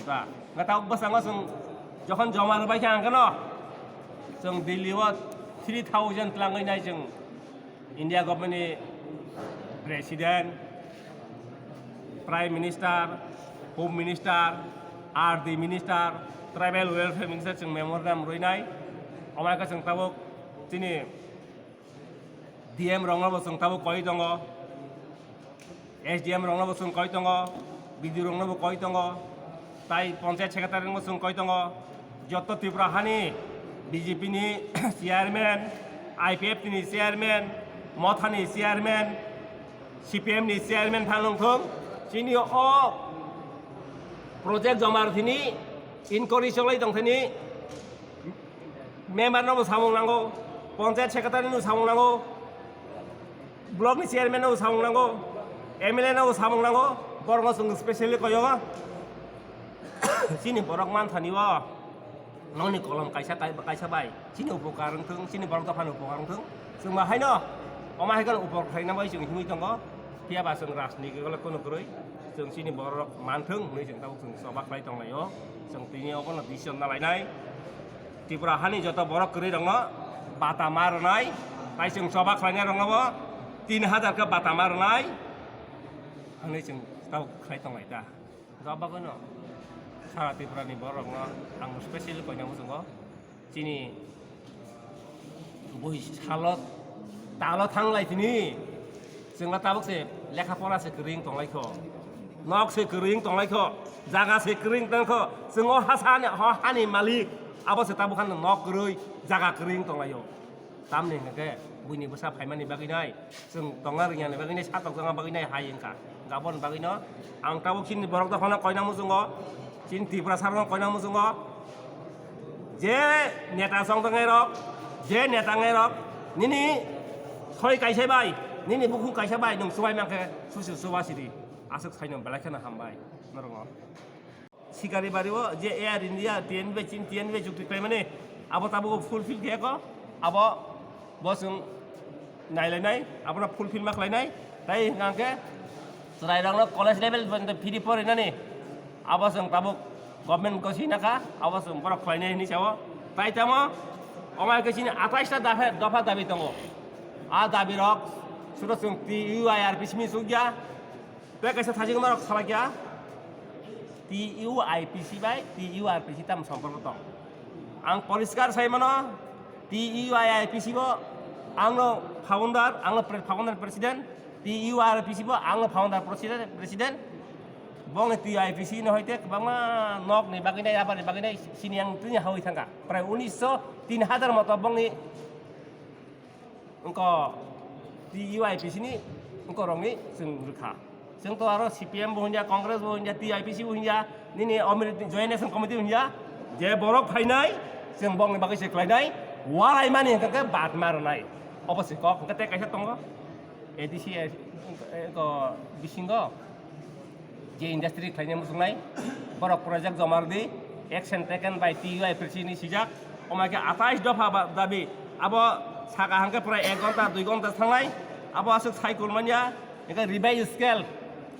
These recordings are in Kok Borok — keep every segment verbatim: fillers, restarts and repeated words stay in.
Nga tabuk bwskango chwng jokhon joma rwbai kha ang kheno chwng Delhi o three thousand twlangwi nai chwng India government ni President, Prime Minister, Home Minister, R D Minister, Tribal Welfare Minister chwng memorandum rwinai. Omo hai khe chwng tabuk chini D M rokno bo chwng tabuk koi tongo, S D M rokno bo chwng koi tongo, B D O rokno bo koi tongo, tai Panchayat Secretary rokno bo chwng koi tongo. Joto Tripura hani B J P ni chairman, I P F T ni chairman, Motha ni chairman, C P M ni chairman phan wng thung, chini o project joma rwthini inquiry cholai tongthini. Member no bo samung nango, Panchayat Secretary no samung nango, block ni chairman no bo samung nango, M L A no bo samung nango, borok no chwng specially koyo. Chini borok manthani o nokni kolom kaisa kai-, kaisa bai chini upokar wng thung, chini borok dophani upokar wng thung. Chwng ma haino omo hai kheno upokar khlaina bai chwng himwi tongo. Phiya ba chwng rajniti le kono kwrwi, chwng chini borok manthung hwnwi chwng tabuk chwng choba khlai tonglaio. Chwng tini obono decision nalainai. Tripura hani joto borok kwrwi rokno bata ma rwnai, tai chwng choba khlainai rokno bo tin hajar khe bata ma rwnai hwnwi chwng tabuk khlai tonglai ta. Job bagwino sara Tripura ni borok rokno ang specially koina muchungo chini bui salo talo thanglai tini chwng la tabuk se lekha pora se kwrwi wng tonglai kho, nok se kwrwi wng tonglai kho, jaga se kwrwi wng tong kho, chwng o hasa ni, o hani malik abo se tabuk hano nok kwrwi jaga kwrwi wng tonglaio. Tamni hwnkhe buini bwsa phaimani bagwi nai, chwng tongna rwngya ni bagwi nai, sa tokjakna bagwi nai hai wngkha. Aboni bagwino ang tabuk chini borok dophano koina muchungo, chini Tripura sarokno koina muchungo, je neta chongjaknai rok, je neta wngnai rok, nini soi kaisa bai, nini bukhuk kaisa bai nwng chubai mankhe susu chuba sidi, aswk saino belai kheno hambai norokno. Sikari bari o je Air India, T N B, Chin T N B chukti khlaimani, abo tabuk fulfill khe ko, abo bo chwng nailainai, abono fulfill ma khlainai, tai hwnkhe chwrairokno college level pori phiri porinani, abo chwng tabuk government gosi nakha, abo chwng borok khlainai hinwi sao, tai tamo omo hai khe chini atais ta dapha, dopha dabi tongo, a dabi rok suro chwng T U I R P simi chukya. Tei kaisa thajik norok salakya, T U I P C bai T U R P C tam somporko tong. Ang poriskar sai mano, T U I P C bo angno founder, angno pre-, founder president, T U R P C bo angno founder president, president. Bongni T U I P C no hoite kwbangma nok ni bagwi nai, abani bagwi nai, sini ang tini hawi thangka. Prai unisho tin hajar moto bongni Wngkha T U I P C ni wngkha rokni chwng rwkha. Chwng to aro C P M bo hwnja, Congress bo hwnja, T I P C bo hwnja, nini Omrit Joint Action Committee hwnja, je borok phainai, chwng bokni bagwi se khlainai, walaimani hwnkhe bat ma rwnai. Obo se kok, hwnkhe tei kaisa tongo, A D C, eh, ko bisingo. Je industry khlaina muchungnai, borok project joma rwdi, action taken by T U I P C ni sijak, omo khe atais dopha ba dabi, abo saka hwnkhe pura ek ghonta, dui ghonta thangnai, abo aswk cycle manya, hwnkhe revise scale,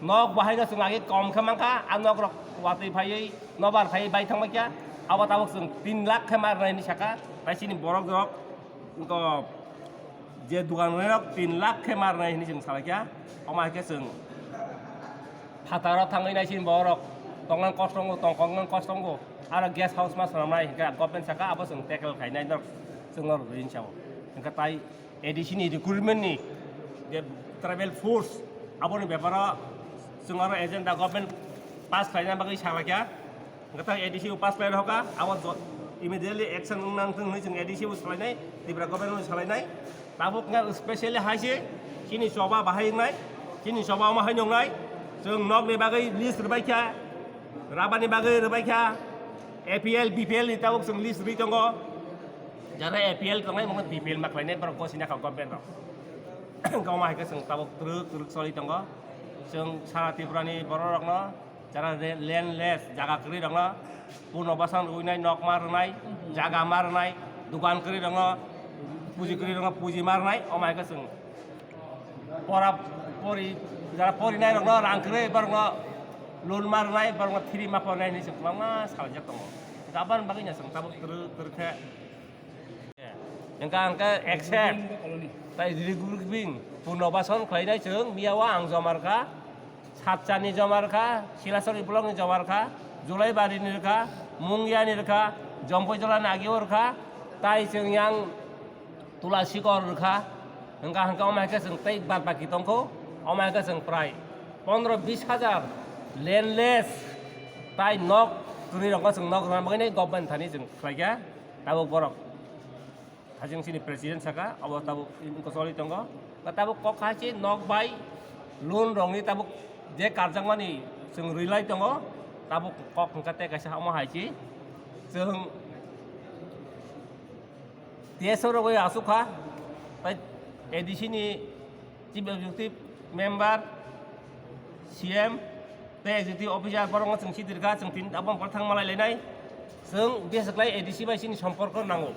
nok bahai no chwng age kom khe mankha, a nok rok watwi phaiwi, nobar phaiwi bai thangbai kha, abo tabuk chwng tin lakh khe ma rwnai hinwi saka, tai chini borok rok, wngkha je dugan rok tin lakh khe ma rwnai hinwi chwng salai kha, omo hai khe chwng phataro thangwi nai chini borok tongna kosto wngo, tongkokna kosto wngo, aro guest house ma swnamnai hinkhe government saka abo chwng tackle khainai norok chwngno rwdi hinwi sao. Hinkhe tai A D C ni recruitment ni je tribal force aboni beparo chwng aro agenda government pass khlaina bagwi salai kha. Hwnkhe A D C bo pass khlai rwkha, abo jo-, immediately action wng nang thung hwnwi chwng A D C bo salainai, Tripura government bo salainai. Tabuk wngkha specially hai se chini choba bahai wngnai, chini choba omo hai wngnai. Chwng nokni bagwi list rwbai kha, rabani bagwi rwbai kha, A P L, B P L ni tabuk chwng list rwui tongo. Jara A P L tongnai, omo B P L ma khlainai, borok gosina kha government rok. Omo hai khe chwng tabuk twrwk twrwk choli tongo. Chwng sara Tripura ni borok rokno Jara re-, landless, jaga kwrwi rokno punobasan rwinai, nok ma rwnai, jaga ma rwnai, dukan kwrwi rokno, puji kwrwi rokno puji ma rwnai, omo hai khe chwng pora pori, jara porinai rokno rang kwrwi borokno Loan ma rwnai, borokno free ma pornai hinwi chwng kwbangma salaijak tongo. Hwnkhe aboni bagwino chwng tabuk twrwk twrwk khe. Hwnkhe ang khe accept. Tai regrouping, punno bason khlainai chwng, miya o ang joma rwkha, Satchani joma rwkha, Silasori block ni joma rwkha, Julaibari ni rwkha, Mungia ni rwkha, Jompoi Jola ni agi o rwkha, tai chwng yang Tula sikor rwkha, hwnkha hwnkha omo hai khe chwng tei bad baki tongkho, omo hai khe chwng prai pondro bis hajar landless tai nok kwrwi rokno chwng nok rwna bagwi nai government thani chwng khlaikha. Tabuk borok haching chini president saka, obo tabuk wngkha choli tongo. Tabuk kok hai se nok bai loan rokni tabuk je karjakmani chwng rwilai tongo, tabuk kok hwnkha tei kaisa omo hai se chwng T S O rogwi aswk kha, tai A D C ni Chief Executive Member, C M, tei Executive Officer borokno chwng sidirkha, chwng tini abo bwkhak thang malai lainai. Chwng biseklai A D C bai chini somporko nango.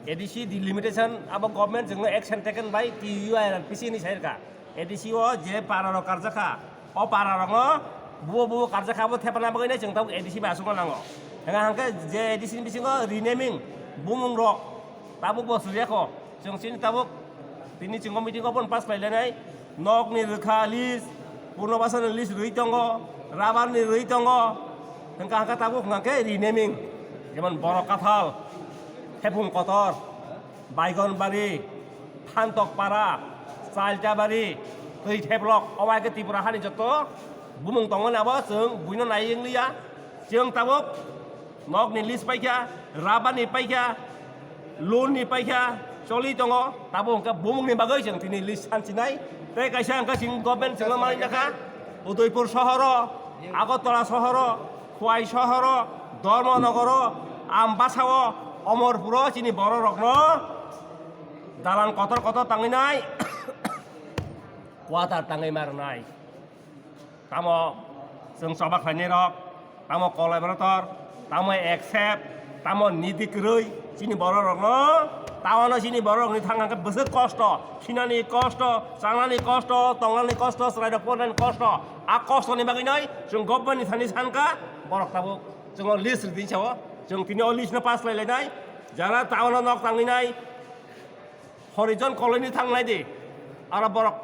A D C delimitation abo government chwngno action taken by T U I R P C hinwi sai rwkha. A D C o je para rok karjakha, o para rokno buo buo karjakha abo thepana bagwi nai chwng tabuk A D C bai aswkno nango. Hwnka hwnkhe je A D C ni bisingo renaming bumung rok tabuk bo suriya kho. Chwng chini tabuk tini chwng o meeting o bono pass khlai lainai. Nok ni rwkha list, Purno Basan ni list rwi tongo, Rabar ni rwi tongo. Hwnka hwnkhe tabuk hwnkha khe renaming. Jemon Borok Kathal, Thepung Kotor, Baigon Bari, Phantok Para, Chailta Bari, Twi Theplok, obo hai khe Tripura hani joto bumung tongmani abo chwng buino nai wng liya. Chwng tabuk nok ni list paikha, rubber ni paikha, loan ni paikha, choli tongo. Tabuk hwnkhe bumung ni bagwi chwng tini list sansinai. Tei kaisa hwnkhe chwng government chwngno manwi jakha, Udaipur sohoro, Agartala sohoro, Khwai sohoro, Dharmanagaro, Ambasao, Omorpuro chini borok rokno dalan kotor kotor tangwi nai quarter tangwi ma rwnai. Tamo chwng choba khlainai rok, tamo collaborator, tamo accept, tamo niti kwrwi chini borok rokno, tamo no chini borok rokni thang hwnkhe bwswk kosto, sinani kosto, changnani kosto, tongnani kosto, chwrai rok pornani kosto, a kosto ni bagwi noi chwng government ni thani sanka borok tabuk chwng o list rwdi sao, chwng tini o list no pass khlai lainai, jara tamo no nok tangwi nai, Horijon colony thangnai di, aro borok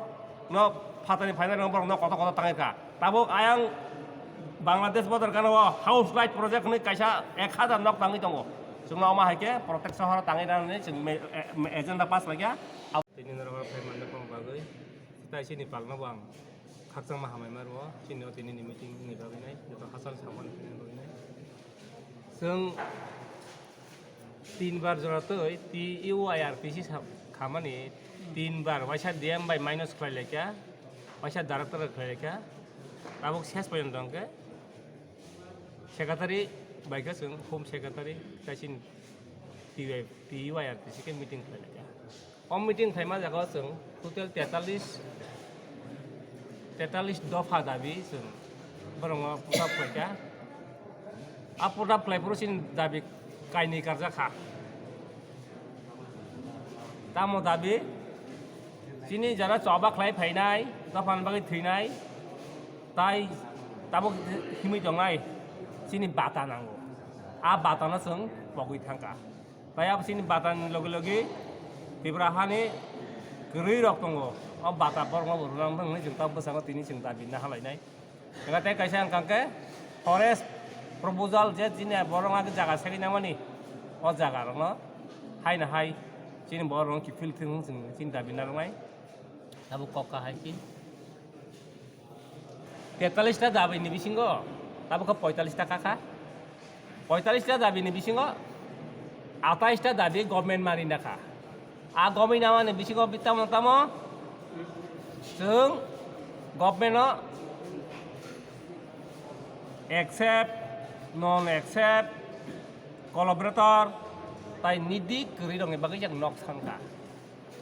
no phatani phainai rok borok no kotor kotor tangwi kha. Tabuk ayang Bangladesh border gana o house light project hwnwi kaisa ek hazar nok tangwi tongo. Chwngno omo hai khe protect sohor tangwi rwnani chwng me-, e-, agenda pass laikha. Tini norok phai manna kong bagwi tai chini palno bo ang khakchangma hamai ma rwo. Chini o tini ni meeting ni bagwi nai joto hachal samani bagwi nai. Chwng tin bar jora twi T U I R P C sa-, khamani tin bar waisa D M bai minus khlai laikha, waisa director khlai laikha. Tabuk ses porjonto hwnkhe secretary bai khe chwng home secretary tei chini T U I, T U I R P C khe meeting khlai laikha. O meeting khlaima jaga o chwng total tetalis, tetalis dopha dabi chwng borokno put up khlaikha. A put up khlai phuru chini dabi kainwi karjak kha. Tamo dabi chini jara choba khlai phainai, dophani bagwi thwinai, tai tabuk himwi tongnai chini bata nango. A bata no chwng pogwi thangkha. Tai abo chini bata ni logi logi Tripura hani kwrwi rok tongo. O bata borok no bo rwna wng thang hinwi chwng tabuk bwskango tini chwng dabi na halainai. Hwnkhe tei kaisa hwnkha khe forest proposal je chini borok no jaga segwi nangmani, o jaga rok no hai na hai chini borok rok no kiphil thwng chwng chini dabi narwknai. Tabuk kok kahai ki. Tetalis ta dabi ni bisingo tabuk khe poitalis ta kha kha. Poitalis ta dabi ni bisingo atais ta dabi government mari na kha. A government namani bisingo bi tamo tamo chwng government no accept, non accept, collaborator tai nidi kwrwi rokni bagwi jak nok sankha.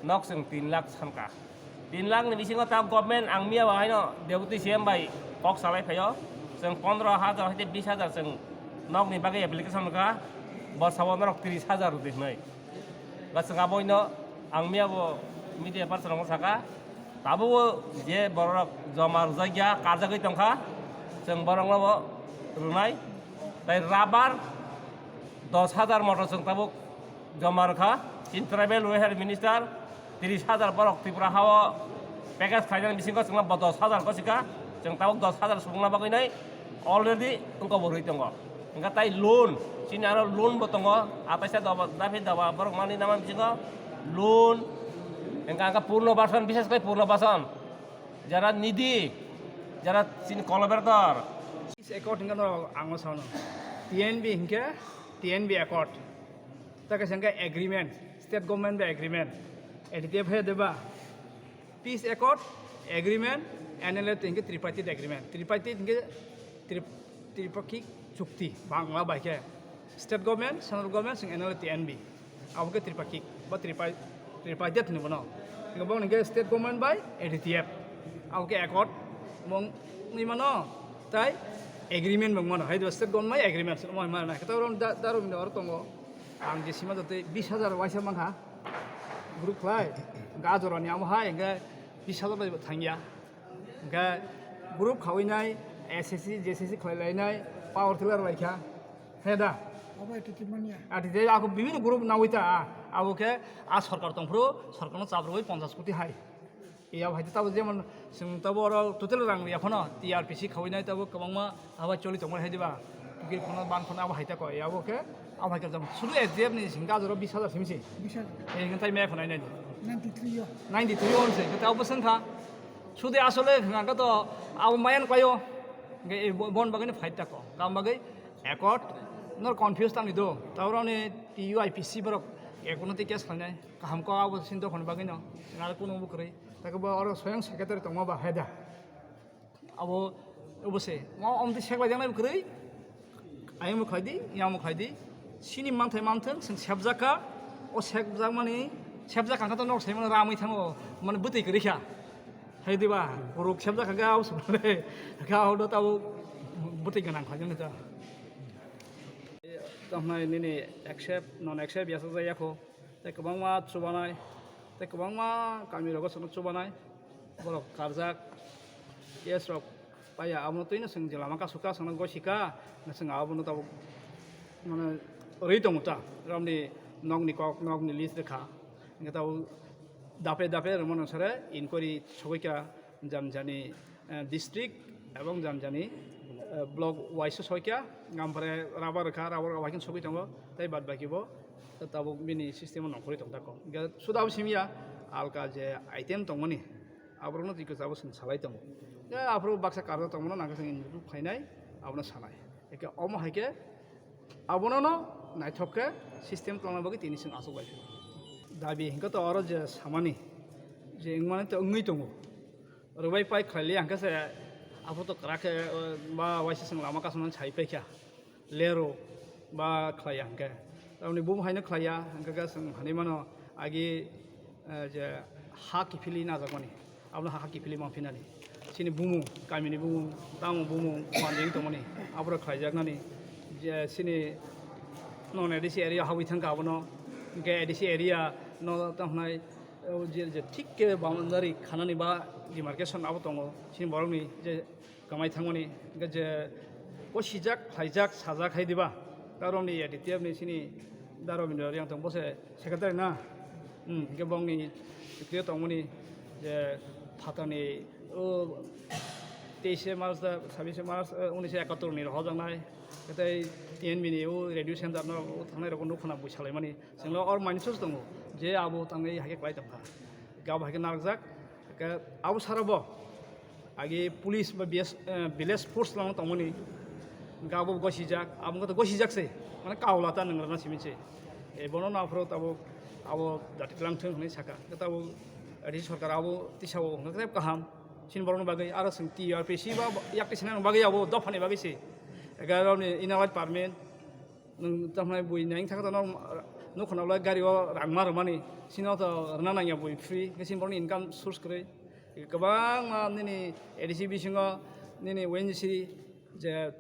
Nok chwng tin lakh sankha. Tin lakh ni bisingo ta government ang miya bo haino deputy C M bai kok salai phaio. Chwng pondro hajar haite bis hajar chwng nokni bagwi application rwkha. Bo sabo norok tris hajar rwdi hwnwi. Ba chwng aboino ang miya bo media person rokno saka. Tabuk je borok joma rwjakya karjagwi tongkha. Chwng borokno bo rwnai. Tai rubber dos hajar motor chwng tabuk joma rwkha. Chini tribal welfare minister tris hajar borok Tripura hao package khlainani bisingo chwngno bo dos hajar gosikha. Chwng tabuk dos hajar subungna bagwi nai already wngkha bo rwi tongo. Hingkha tai loan, chini aro loan bo tongo. Ataisa doba, daphi doba borok mani nama bisingo loan. Hingkha hingkha Purno Basan, bishes khlai Purno Basan. Jara nidi, jara chini collaborator. Peace accord hingke no ang sano. T N B hingke T N B accord. Ta kaisa hingke agreement, state government bai agreement. A D T F he deba. Peace accord, agreement, N L A hingke tripartite agreement. Tripartite hingke trip-, tripakhik chukti, Bangla bai khe. State government, central government, sing N L A T N B. Abo khe tripakhik, ba tripa-, tripartite hwnwi bono. Hingke bo hwnwi khe state government bai A D T F. Abo khe accord mung nwi mano, tai agreement mung mano. Hai do state government bai agreement, sung mano, mano. Khe ta oro da, da oro oro tongo. Ang je sima jotoi bis hajar waisa mankha. Group khlai, ga jorani amo hai, hingke bis hajar bai thangya. Hingke group khawi nai, S S C, J S S C khlai lai nai, power tiller lai kha. He da? Abo A T T manya. A T T ako bibhinno group nawi ta, a, abo khe a sorkar tongphuru, sorkarno chabrwi ponchash koti hai. Iya bhai, tabo jemon chwng tabo oro total rang riya phano, T R P C khawi nai tabo kwbangma abo choli tongmani hai diba? Tikir phano ban phano abo hai ta koi, abo khe abo hai khe jang. Sudu S D F ni singka joro bis hajar simi se. Bis hajar. Ei hwntai me phano nai. Ninety three o. Ninety three o se, khe abo sengkha. Sudu asole hwnka to abo mayan kwayo. Hingke ei bo-, bon bagwi ni fight ta ko. Kam bagwi accord nor confuse tang ni do. Tabo ni T U I P C borok accord no tei case khlainai. Kaham ko abo sin dophani bagwi no. Ngal kuno bo kwrwi. Tako bo oro soyang secretary tongma ba hai da. Abo, abo se, ma omtwi seklai jaknai kwrwi, ayang bo khlai di, yang bo khlai di, sini manthai manthwng, chwng sebjak kha, o sebjak mani, sebjak kha khe to nok sai mano ramwi thango, mani bwtwi kwrwi kha, hai diba, borok sebjak kha khe abo se mane, kha abo tabo bwtwi gwnang khlai jani ta. Tamhnai nini accept, non accept yasajak yakho. Tei kwbangma chubanai, tei kwbangma kami rogo chwngno chubanai, borok karjak, case rok paiya, abono twino chwng je lama kasu ka chwngno gosi ka, chwng abono tabuk mane rwi tongo ta, romni nokni kok, nokni list rwkha, hingke tabuk dape dape rwmano sare inquiry sogwi kha. Jani jani, eh, district ebong jani jani, eh, block wise soikha, ampore rubber kha, rubber wahai khe sogwi tongo, tei bad baki bo tabuk bini system o nongkhorwi tongthakgo. Hingke suda bo simiya alka je item tongmani, aborokno twi kwchabo chwng salai tongo. Hingke aphuru baksa karjak tongmano nangkhe chwng improve khainai, abono sanai. Hingke omo hai khe abono no naithok khe system tongna bagwi tini chwng aswk bai phio. Dabi hingke to oro je samani je wngmani to wngwi tongo. Rwbai pai khlai liya hwnkhe se, aphuru to kwrak khe, o, ba waisa chwng lama kasumani sai paikha, lero ba khlaiya hwnkhe. Tamoni bumo haino khlaiya, hwnkhe khe chwng hanwi mano agi, eh, je ha kiphilwi najakmani, abono ha kiphilwi mangphinani. Chini bumung, kamini bumung, tamo bumung, manjeng tongmani, aphuru khlaijaknani, je chini non A D C area habwi thangkha abono, hwnkhe A D C area no tamo hwnai, O je, je thik khe boundary khanani ba demarcation abo tongo, chini borokni je kwmai thangmani, hingkhe je gosijak, khlaijak, sajak hai diba, ta romni A D T F ni chini da Robindra Reang tong, bo se secretary na, hmm, hingkhe bongni tongmani je phatani o teise March da, sabise March, eh, unisho ekattor ni rohorjaknai, tei T N B ni o radio center no o thangnai rokno nukho na bui salaimani. Chwngno or manwi sosi tongo je abo tangwi hai khe klai tongkha. Hwnkhe abo hai khe narwkjak. Hwnkhe abo sara bo agi police ba B S, eh, village force lama tongmani. Hwnkhe abo gosijak, abo wngkha to gosijak se. Mane kaula ta nwngrwna simi se. E bono no aphuru tabuk abo dati twlang thung hwnwi saka. Hwnkhe tabuk A D C sorkar abo tisa o hwnkhe khe kaham. Chini borokni bagwi aro chwng T R P C ba yakti sinani bagwi abo dophani bagwi se. Hwnkhe aroni inner line permit. Nwng tamo bui nang thaka tono, nukho nalai gari o rang ma rwmani, sino to rwna nangya bui free, hwnkhe sini borokni income source kwrwi. Kwbangma nini A D C bisingo nini O N G C je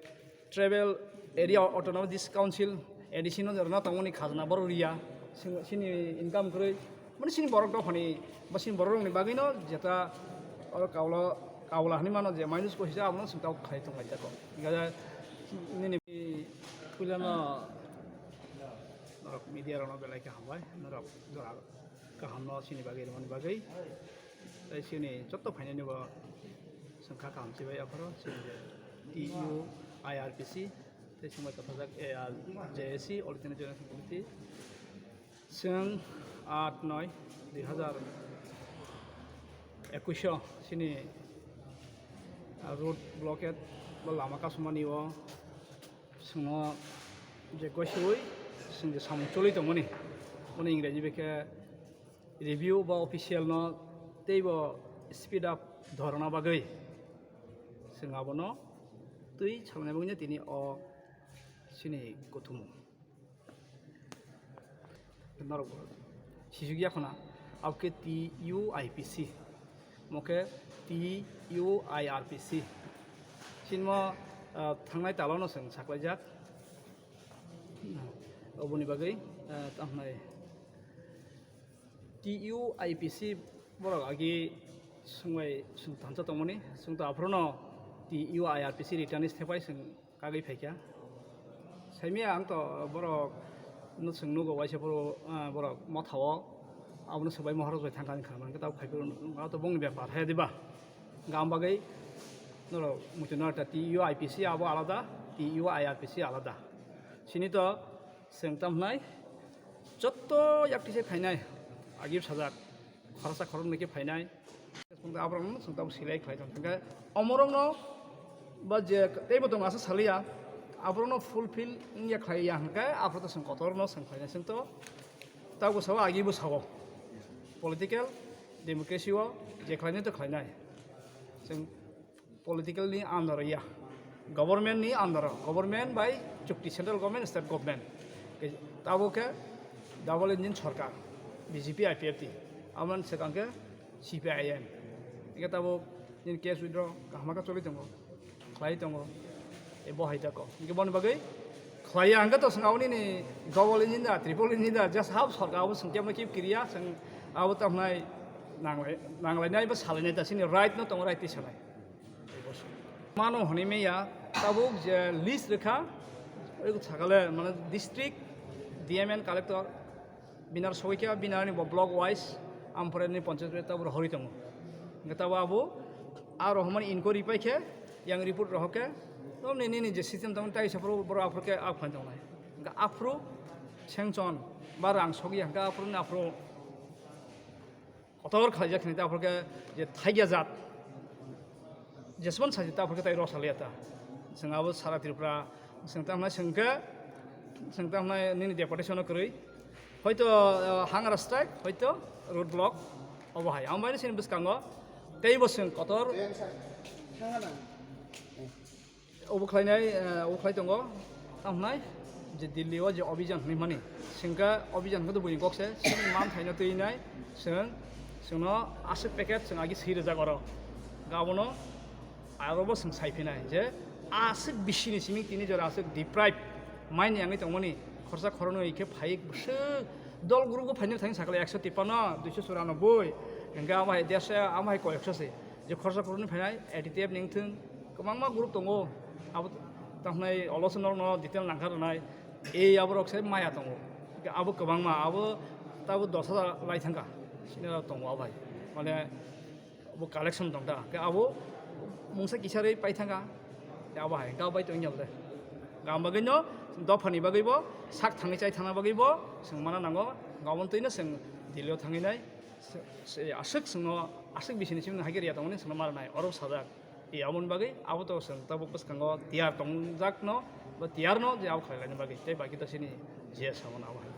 tribal area autonomous district council A D C no rwna tongmani khajna borok riya, sini, sini income kwrwi. Mani sini borok dophani, ba sini borok rokni bagwi no jeta oro kaulo Kaula hinwi mano je minus ko hisa abono swng tabuk khai tong lai jako. Hingkhe nini puilano norok media rokno belai khe hambai, norok jora kahamno chini bagwi rwmani bagwi. Tei chini jotto phainani bo swngkha kaham chibai aphoro chini je T U I R P C tei swngbai kathajak A R J A C, All India Joint Action Committee. Chwng aat noi dui hazar ekush o chini, ah, road blockade ba lama kasumani o chwngno je gosiui chwng je samung choli tongmani, bono Ingreji bai khe review ba official no teibo speed up dhorna bagwi chwng abono twi salnai bagwino tini o chini kuthumung. Norok sisuk ya khuna, abo khe T U I P C, mo khe T U I R P C. Chini mo, ah, thangnai talo no chwng saklaijak. Oboni bagwi, ah, tamo hinai T U I P C borok agi swngbai swng thansa tongmani, swng to aphuru no T U I R P C returnees thepai swng kagwi phaikha. Saimya ang to borok no chwng nugo waisa phuru, ah, borok mothao abono swbai mohor bai thangkha wngkha, mankhe tabuk phaiphuru to bongni bepar hai diba? Gam bagwi norok muitu norok ta T U I P C abo alada, T U I R P C alada. Sini to chwng tamhnai jotto yaktise phainai agi sajak khoroksa khoroknwi khe phainai. Aborokno chwng tabuk silai khlai tong khe, omorokno ba je teibo tong asa saliya, aborokno fulfill wngya khlaiya hwnkhe, aphuru to chwng kotorno chwng khlainai. Chwng to tabuk sao, agibo sao, political democracy o je khlainai to khlainai. Chwng political ni under ya, government ni under o, government bai chukti, central government, state government. Tabuk khe double engine sorkar, B J P, I P F T, amoni swkang khe C P I M. Hingkhe tabuk nini case withdraw kaham khe choli tongo, khlai tongo, e bo hai tako. Hingkhe boni bagwi khlaiya hingkhe to chwng abo nini double engine da, triple engine da, just hap sorkar abo chwng kebo kip kiriya, chwng abo tamhnai nanglai, nanglainai bo salainai ta, chini right no tongo, right tisanai. Mano hwnwi manya tabuk je list rwkha, oigo sakale mane district D M and collector binar soikha, binar ni bo block wise, ampore ni panchayat bai tabuk rohorwi tongo. Hingkhe tabuk abo a rohormani inquiry paikhe, yang report rohorkhe, tamo nini, nini je system tamo tai saphuru borok aphuru khe a khlai tongnai. Hingkhe aphuru sanction ba rang sokya hingkhe aphuru ni aphuru kotor khlaijak hinwi ta aphuru khe je thaigia jat jesman sajak ta aphuru khe tai rw saliya ta. Chwng abo sara Tripura chwng tamo hwnai chwng khe, chwng tamo hwnai nini deputation no kwrwi. Hoito, uh, hunger strike, hoito road block, obo hai. Ang bai chini bwskango teibo chwng kotor. Obo khlainai, eh, obo khlai tongo, tamo hwnai je Delhi o je Abhiyan hwnwi mani, sengkha Abhiyan hwnkhe buini kok se, chini man thaino twi nai, chwng, chwngno aswk packet chwng agi swi rwjak oro, abono aro bo chwng sai phinai je aswk bisini simi tini jora aswk deprive mai ni wngwi tongmani, khorsa khoroknwi khe phai bwswk dol group o phainai thangwi sakle ekso tipano, duiso churano bui, hwnkhe amo hai derso, amo hai koi ekso se. Je khorsa khoroknwi phainai, A T T F ni wngthung, kwbangma group tongo, abo tamo hwnai olo se norokno detail nangkha rwnai, ei aborok se maya tongo, abo kwbangma, abo tabuk dos hajar lai thangkha, sini rok tongo abo hai, mane bo collection tongkha, khe abo mungsa kisa rwi pai thangkha, khe abo hai kha bai tongya de, gam bagwino dophani bagwibo sak thangwi chai thangna bagwibo chwng mana nango, gabon twino chwng Delhi o thangwi nai. Se, se aswk chwngno, aswk bisini simi hai khe riya tongmani chwngno ma rwnai, oro sajak. I aboni bagwi abo to chwng tabuk bwskango tiyar tongjakno, ba tiyarno je abo khlai laina bagwi, tei baki to chini je samano abo hai.